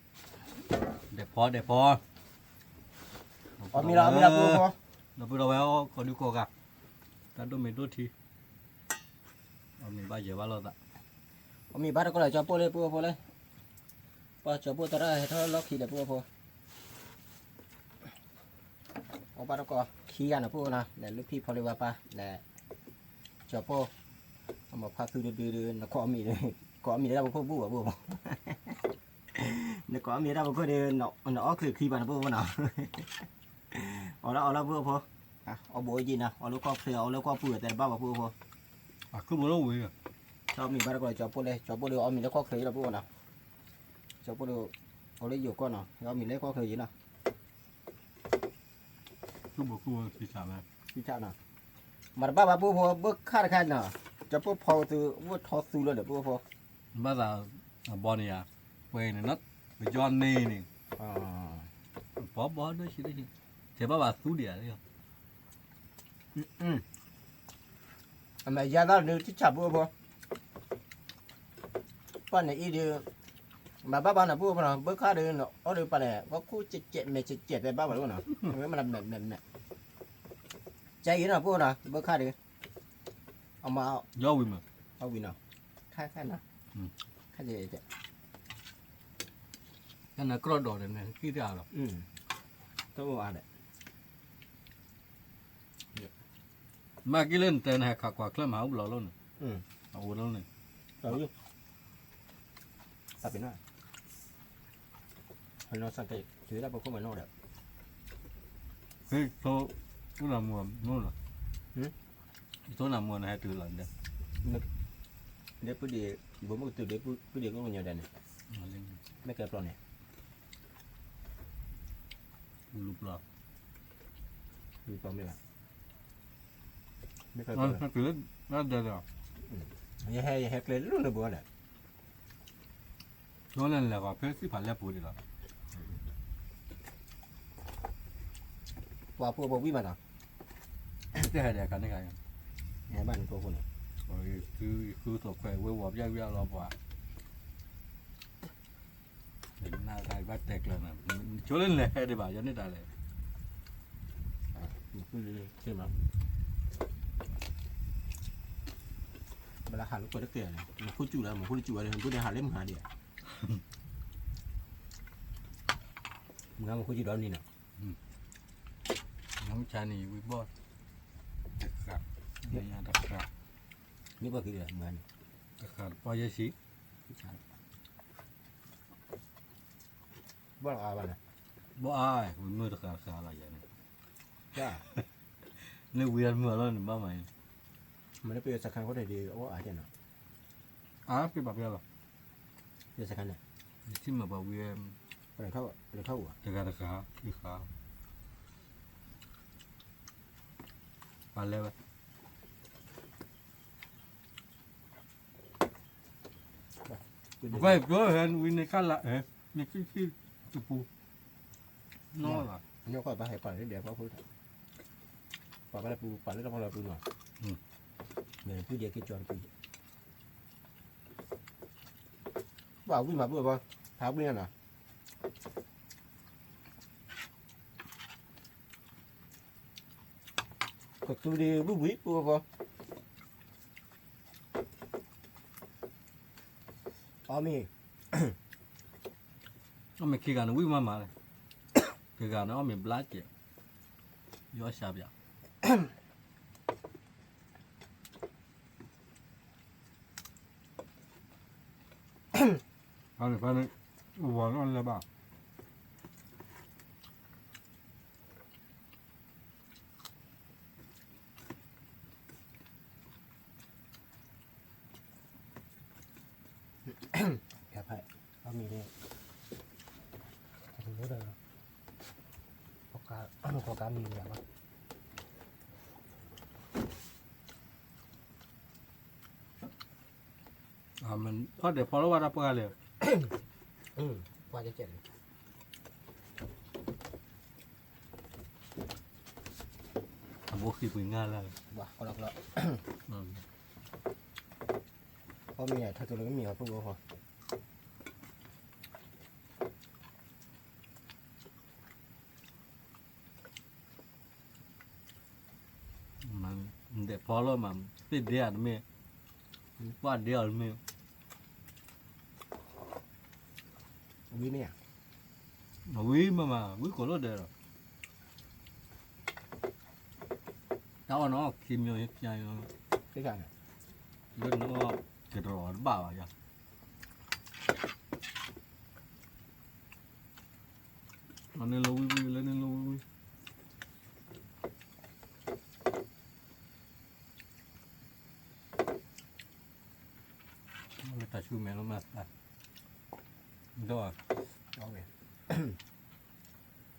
လီၤအီၣ်မ့ၤလီၤပုၢ်ဖိ, ဒီပုၢ်ဒီဝဲၢ်အီၣ်ကိးဒုကိးဂၤ, တၢ်ဒိၣ်မ့ၢ်ဒိၣ်ထံ, အီၣ်မ့ၤဘၣ်ယဲၢ်ဘၣ်လိာ်သး, အီၣ်မ့ၤဘၣ်တကိးလၢကၠီပိၢ်လၢပုၢ်ဖိလၢ, ပှၤကၠီပိၢ်သရၣ်ဟဲထီၣ်လီၢ်ခံဒီးပုၢ်ဖိ အီၣ်ဘၣ်တကိးခံဂၤနီၤပုၢ်ဖိနီၤ လဲၤလုၢ်ဖံၣ်ဖီလံဝဲပၢ် လဲၤ, ကၠီပိၢ်, အမၤဖါသူတဒုဒီး နကိးအီၣ်မ့ၤ, ကိးအီၣ်မ့ၤလၢတၢ်ပခိၣ်ဘူၣ်ဘၣ်ပုၢ်ဖိ, နကိးအီၣ်မ့ၤလၢတၢ်ပခိၣ်ဒီး, နအီၣ်ချုးခံပၤနီၤပုၢ်ဖိနီၤ, အီၣ်လီၤအီၣ်လီၤပုၢ်ဖိ, အီၣ်ဘိယံာ်နီၤ အီၣ်လၢကီၢ်ချၢအီၣ်လၢကီၢ်ပူၤတဲတဘၣ်ဘၣ်ပုၢ်ဖိ, အီၣ်မ့ၤဘၣ်တကိးလၢကၠီပိၢ်လၢ ကၠီပိၢ်ဒီးအီၣ်မ့ၤလၢကီၢ်ချၢအံၤလီၤပုၢ်ဖိနီၤ, ကၠီပိၢ်ဒီး, အီၣ်လၢယိၤကီၢ်နီၤ အီၣ်မ့ၤလၢကီၢ်ချၢအံၤနီၤ မၤတဘၣ်ဘၣ် ပုၢ်ဖိ ဘၣ်ခါတခါနီၤ, ကၠီပိၢ်ဖီသု ဝဲထီသူလီၤဒီး ပုၢ်ဖိ, ဘၣ်သး, အဘီန့ၣ်ယါ, ပှဲၤန့ၣ်, ပယီန့ၣ်န့ၣ်, ပီဘီဒိၣ်ဆံး, တဲဘၣ်ဘၣ်သူဒံးဧါ, အမဲာ်ယါသၣ်န့ၣ် ထံဆး ပုၢ်ဖိ, ပှၤန့ၣ်အံၤဒီး, မၤဘၣ်ဘၣ်နီၤ ပုၢ်ဖိနီၤ ဘၣ်ခါဒီး အီၣ်ဒီးပှၤန့ၣ် ပှၤခိၣ်ကဲးကဲးမဲာ်ကဲးကဲးတဲဘၣ်ဘၣ်လီၤနီၤ, မ့ၢ်မနမဲာ်မဲာ်မဲာ်, ကဲအံၤနီၤ ပုၢ်ဖိနီၤ ဘၣ်ခါဒီး, အမၤ, အဝံၤနီၤ, ခါခါနီၤ, ခါကဲးကဲး, တၢ်နၤကြီၣ်ဒီးန့ၣ် ကံၣ်တၢ်လီၤ, တအိၣ်အါဒီး မ့ၢ်က့ၤလၢနတဲနဟဲခးကွၢ်ချၢမၤအိၣ်ဘျီလီၤန့ၣ်, အအိၣ်လီၤန့ၣ်, တၢ်ပ့ၤနီၣ်, ဟဲနီၢ်စၢ်ကဲး တုၤဒၣ်ပခိၣ်မၤနီၣ်ဒီး, ဟဲ, နမူနီၣ်လီၤ, ယသိနမူနဟဲတုၤလီၤဒီး, ဒ်ပဒံး, ဘိမုၢ်ကတုၤဒ်ပဒံးကအိၣ်ကညီဒဲးန့ၣ်, မ့ၢ်ကဲပျီန့ၣ်, လူၤပျီ, လူၤပျီမ့ၢ်ဘၣ် မ့ၢ်ကဲပျီ, ယဟဲ, ယဟဲကျဲလၢနဘိဒီး, ဒ်လဲၣ်လဲၣ်ဂီၤဖဲသ့ၣ်ဖးလဲၢ်ပူၤဒံးလီၤ, ပှၤဖိပဝံၣ်မးနီၤ, တဟဲဒီးကန့ၣ်ဂၤ, ဟဲဘၣ်နကိးဖိန့ၣ်, သုသုသိးခွဲးဝဲဝီၤပျၢ်ဝံၣ်အလီၤပှၤ နဂၤဘၣ်တဲကျၢၤနၤ, ဆိလၢနလဲၤဟဲဒံးဘၣ် ယန့ၢ်တၢ်လဲၣ်, ဘၣ်လၢဟးလၢကွဲးတကဲၢ်န့ၣ် မ့ၢ်ခိၣ်စူၣ်လၢ မ့ၢ်ခိၣ်တစူၣ်ဝဲဒီး မ့ၢ်ခိၣ်န့ၣ်ဟးလၢမုၢ်ဟါဒံးဧါ မုၢ်ဂၤမ့ၢ်ဃုကံဒီးနံၤနီၤ, မုၢ်ဆါန့ၣ် ဝံၤဘီၣ်တဃၣ်, မ့ၢ်ညါတဃၣ်, မ့ၢ်ဘီၣ်ကံဒီးမုၢ်ဂၤန့ၣ်, တဃၣ်တပီယဲၢ်ဆံ, ဘီၣ်အါဘၣ်န့ၣ်, ဘီၣ်အါ, ဝံၤမုၢ်တဃၣ်တဃၣ်လီၤယဲန့ၣ်, လၢဝံၤအမုၢ်အလီၢ်န့ၣ်ဘၣ်မး, မ့ၢ်လၢပယီၤစခါဃိတၢ်ဒ်အီၣ်အါကဲနီၤ, အါက့ၤဘၣ်ဖဲလီၤ, ပယီၤစခါန့ၣ်, ယထံၣ်မ့ၢ်ပှၤဝံၤ, လဲၤထီၣ်, လဲၤထီၣ်ဝဲ, တဂၤတဃၣ်, တဃၣ်, ပှၤလဲၤဝဲ ပှၤကၠိဟဲဝံၤန့ၣ်ခါလၢ, န့ၣ်ခံဆံတပူၤ, နီၢ်လီၤ, ပှၤဘၣ်ဟဲပှၤလၢဒဲးဖီခိၣ်, ပှၤဘၣ်လၢပူၤ ပှၤလၢတၢ်ဖီလီၤပူၤနီၤ, မ့ၢ်ပူၤဒဲးက့ၤကၠီတပူၤ, ပှၤဝံၤမးပူၤဘၣ်, ဖးပူၤညါနီၤ ကသူဒံးဘုဘှံးပူၤဃီ, အီၣ်မ့ၤ, အီၣ်မ့ၤခံဂၤန့ၣ်ဝံၣ်မးမးလဲၣ်, တဂၤန့ၣ်အီၣ်မ့ၤဘျါကဲး, ယီၣ်စှၤပၠး ဖဲန့ၣ်, ဖဲန့ၣ်, ဝၤလီၤလၢဘၣ်, ဖဲဖဲ, အီၣ်မ့ၤန့ၣ်, ဒီး, ကီၢ်ကးမံၤန့ၣ်ဘၣ် ဖီဒဲးဖီလီၤဝဲဒၣ်ပှၤလဲၣ်, ပှၤကဲကဲန့ၣ်, အဘိဃံပှ့ၤငါလၢ, အီၣ်မ့ၤထီၣ်ကလၢမ့ၢ်အီၣ်ပူၤအီၣ်ဖီ ဒဲးဖီလီၤမး, သ့ၣ်ဒဲးအတမ့ၢ်, ပှၢ်ဒဲးအီၤတမ့ၢ်, ဝံၤမ့ၢ်ဧါ, ဝံၤမးမး ဝံၤကိးလီၤဒဲးလီၤ, တၢ်အီၣ်နီၢ်ခံမံၤ, လၢနအီၣ်ကတရီတဘၣ်ဘၣ်ယၤ လၢန့ၣ်လီၤဝံၤဝံၤ လၢန့ၣ်လီၤဝံၤဝံၤ, လၢတၢ်ဆူမဲာ်လီၤမးသး, ဒီး,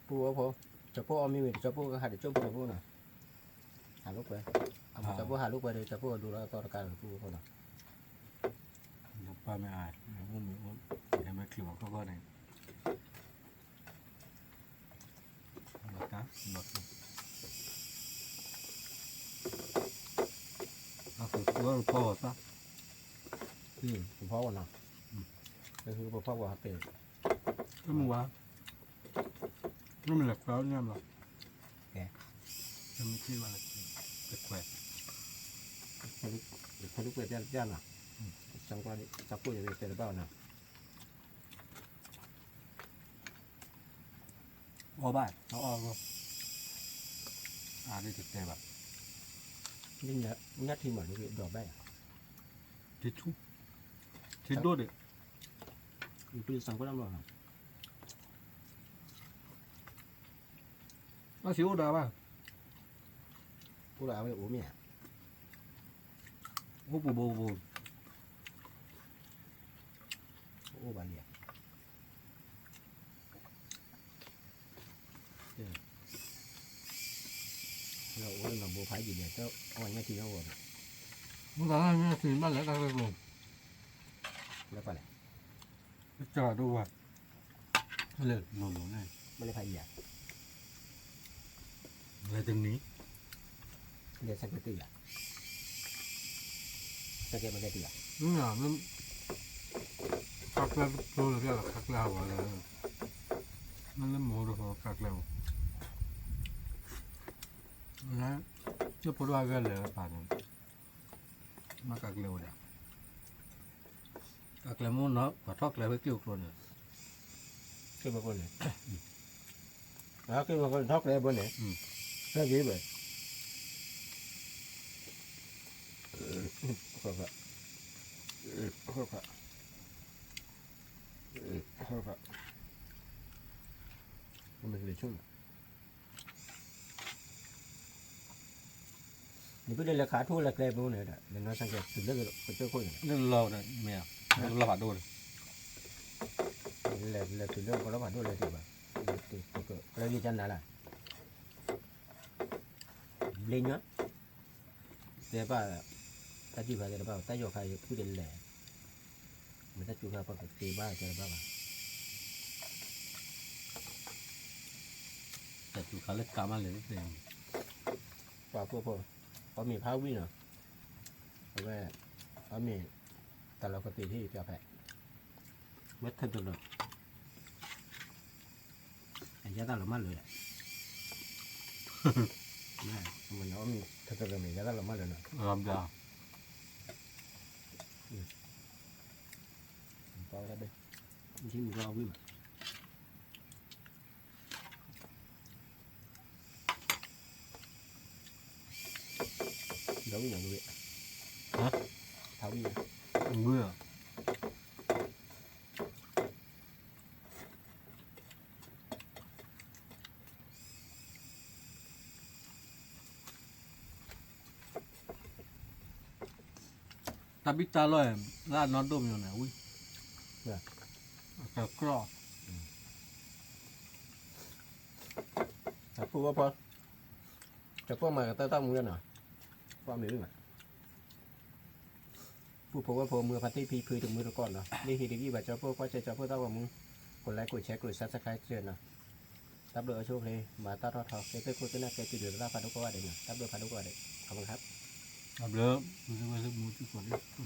ပူၤအီၣ်ဖီ, ကၠီၤပိၢ်အီၣ်မ့ၤဝံၤ ကၠီၤပိၢ်ကဟးဒီးကၠိဖိတဘိနီၤ, ဟးလိာ်ကွဲ, ကၠီၤပိၢ်ဟးလိာ်ကွဲဒီး ကၠီၤပိၢ်ကဒိလီၤသီတကးဒီးပူၤအီၣ်ဖီနီၤ, ပၢ်မ့ၢ်အါ, မ့ၢ်အိၣ်မ့ၢ်အိၣ်, ဟဲမ့ၢ်ချုးဘၣ်ခီခီန့ၣ် လီၤတၢ်, လီၤတၢ်, အဃိသးဖီဝဲသး, ပဖီဝဲနီၤ, ပဖီဝဲဟးပဲာ်, မ့ၢ်ဝါ, မ့ၢ်လဲၤခွဲးအီၣ်ညၣ်ဘျီ, မ့ၢ်ထံၣ်ဘၣ်လဲၤခွဲး, ခွဲးလိာ်ကွဲပျၢ်တပျၢ်နီၤ, ကၠီၤပိၢ်ယတဲတဘၣ်နီၤ အီၣ်ဘၣ်, အီၣ်, အါဒ်တတဲဘၣ်, ညၣ်ထံမး ဒိၣ်ဘၣ်, ထံဆူ, ထံဒိၣ်ဒံး, ဘၣ်ဆံးအိၣ်ဒၣ်ဘၣ်, အိၣ်ဒၣ်ဝဲအိၣ်မ့ၢ်ဧါ, အိၣ်ပူၤဘိဘိ, အိၣ်ဘၣ်လံဧါ လၢအိၣ်လၢနီၢ်ဘိဖးယံာ်ဒီး တအီၣ်ညၣ်ထံနီၢ်ဂီၤဒီး, မ့ၢ်သးလၢညၣ်ထံဘၣ်လဲၤတၢ်ဂ့ၢ်ကျိၤ, လၢပှၤလဲၣ်, ကစၢ်ဒိၣ်ဝါ, လၢလိၤလိၤန့ၣ်, ဘၣ်လဲၤဖးယံာ်ဧါ, လဲၤတနံၤ, လဲၤဆၢကတီၢ်ယၤ, ဆၢကတီၢ်ယၤ, ခါကျဲတကျိၤလၢပျၢ်လီၤ ခါကျဲဟးဂီၤလၢ, မ့ၢ်လၢမုၢ်ဟိဒိၣ်ဟိခါကျဲမး, လၢ, လၢဖိဒိၣ်အဂၤလဲၤပာ်န့ၣ်, မ့ၢ်ခါကျဲဝဲဒၣ် အကျဲမ့ၢ်နီၤ ပှၤထီၣ်ကျဲဝဲက့ၢ်အိၣ်ကျိန့ၣ်, က့ၢ်ဘၣ်ကိၣ်န့ၣ်, က့ၢ်ဘၣ်ကိၣ်န့ၣ် ထီၣ်ကျဲဘိန့ၣ်, ဖဲက့ၢ်ဘၣ်, နဖုဒၣ်လဲၤခးထူၣ်လၢကျဲဘိန့ၣ်ဒီး လဲၤနီၢ်ဆၢကဲၤတုၤလၢကစၢၢ်ခိၣ်န့ၣ်, လၢလီၤဒီးမ့ၢ်, လၢလီၤဖးဒိၣ်န့ၣ်, လဲၤလဲၤတုၤလၢကလီၤဖးဒိၣ်လဲၤတုၤဘၣ်, တုၤကလၢယကနၤလၢ်, ဘျ့ညါ, တဲဘၣ်, တၢ်ဒံၣ်ဖးတဲတဘၣ် တၢ်ယီၤခါယဖုဒၣ်လဲၣ်, မ့ၢ်တၢ်စူၤခါပှၤကက့ၤဘၣ်တဲတဘၣ်ဘၣ်, တၢ်စူၤခါလၢကါမးလဲၣ်, ပှၤဖိဖိ, အီၣ်မ့ၤဖးဝံၣ်နီၤ, အဝဲ, အီၣ်မ့ၤ, တၢ်လီၤကသံၣ်ဟ့ၣ်ကဖဲ, ဝဲထၢၣ်တလၢာ် အယဲၢ်တၢ်လီၤမၢ်လၢာ်, မ့ၢ်အီၣ်မ့ၤထၢၣ်တလၢာ်မ့ၢ်ယဲၢ်တၢ်လီၤမၢ်လၢာ်နီၤ, ပှၤဝဲဒၣ်, ထံမုၢ်ကီၢ်ဝံၣ်မး, ဒီးဝံၣ်မးဝံၣ်, ဟါ, ထါဝံၣ်, ဝံၣ်, တၢ်ဘံၣ်တၢ်လီၢ်, လၢအနီၢ်ဒိၣ်မ့ၢ်န့ၣ်ဝံၣ်, အကကြီၢ်, တၢ်ဖိဝဲဖိ, တၢ်ဖိမၤကတၢၢ်တၢ်မူနီၤ, ပှၤမ့ၢ်ဝံၣ်မး, ပူဖိဝဲဖိမုၢ်ဖါတံၢ်ဖံဖုတမုၢ်တကိးနီၤ, လၢဟံးတဂံၢ်ဘၣ်ကၠီဖိကွၢ်စဲကၠီဖိသၣ်ဝဲမူ, ကိးlikeကိးshareကိးsubscribeနီၤ, တၢ်ဘျုးအဆိၣ်ချ့, မၤတၢ်ထီၣ်ထီ ကဲသ့ၣ်ခိၣ်သ့ၣ်နၢ်ကဲကုၢ်ဒုးသရၣ်ဖးဒိၣ်ကိးဂၤဒဲးနီၤ, တၢ်ဘျုးဖးဒိၣ်ကိးဂၤဒဲး, ခီမခါ, တၢ်ဘျုး, မူသုကိးဒုး, ခံ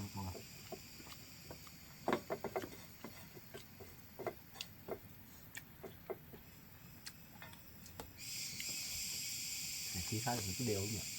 ခါန့ၣ် တဒဲးအီၤ